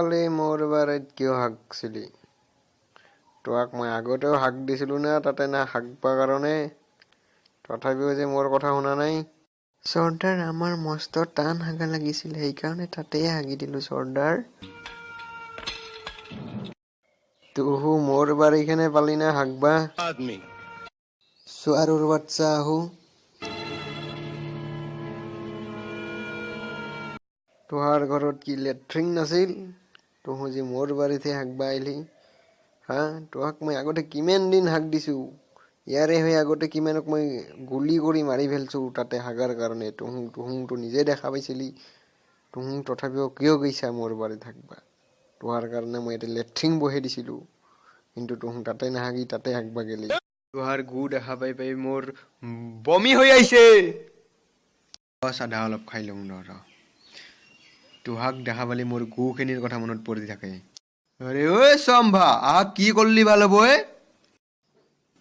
পালি মোৰ বাৰীত কিয় হাগছিলি? তোহাক মই আগতেও হাক দিছিলোঁ না তাতে না হাগবা কাৰণে, তথাপিও যে মোৰ কথা শুনা নাই। চৰ্দাৰ, আমাৰ মস্ত টান হাগা লাগিছিল, সেইকাৰণে তাতেই হাগি দিলোঁ চৰ্দাৰ। তুহু মোৰ বাৰীখনে পালি না হাগবা? आदमी চোৱাৰুৰ বাচ্চা আহো। তোহাৰ ঘৰত কি লেট্ৰিন নাছিল? তুহু যে মোৰ বাৰীতহে হাগবা আহিলি? হা, তোহাক মই আগতে কিমান দিন হাক দিছোঁ, ইয়াৰে হৈ আগতে কিমানক মই গুলি কৰি মাৰি ফেলছোঁ তাতে হাগাৰ কাৰণে। তুহুটো নিজে দেখা পাইছিলি, তুহু তথাপিও কিয় গৈছা মোৰ বাৰীত হাগবা? তোহাৰ কাৰণে মই ইয়াতে লেট্ৰিন বহাই দিছিলোঁ, কিন্তু তুহু তাতে নাহাগি তাতে হাগবা গেলি। তোহাৰ গু দেখা পাই পাই মোৰ বমি হৈ আহিছে। চাধা অলপ খাই লওঁ ৰ। তোহাক দেখা পালে মোৰ গুখিনিৰ কথা মনত পৰি থাকে। আৰে ঐ চম্ভা, আহা কি কৰলি ভাল হ'ব এ?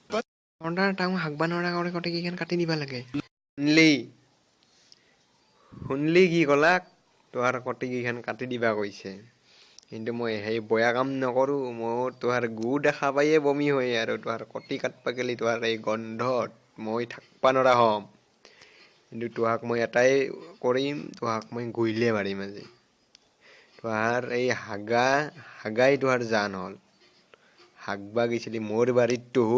চৰ্দাৰ, তাহোঁ হাগবা নোৱাৰা কৰে গোটেইকেইখন কাটি দিবা লাগে। শুনলি? শুনলি কি কলাক? তোহাৰ কটিকেইখন কাটি দিবা কৈছে, কিন্তু মই সেই বয়া কাম নকৰোঁ। মোৰ তোহাৰ গু দেখা পায়ে বমি হয়, আৰু তোহাৰ কটি কাটবা গেলি তোহাৰ এই গন্ধত মই থাকবা নৰা হ'ম। কিন্তু তোহাক মই এটাই কৰিম, তোহাক মই গুইলে মাৰিম আজি। তোহাৰ এই হাগাই তোহাৰ জান হ'ল। হাগবা গৈছিলি মোৰ বাৰীত তুহু।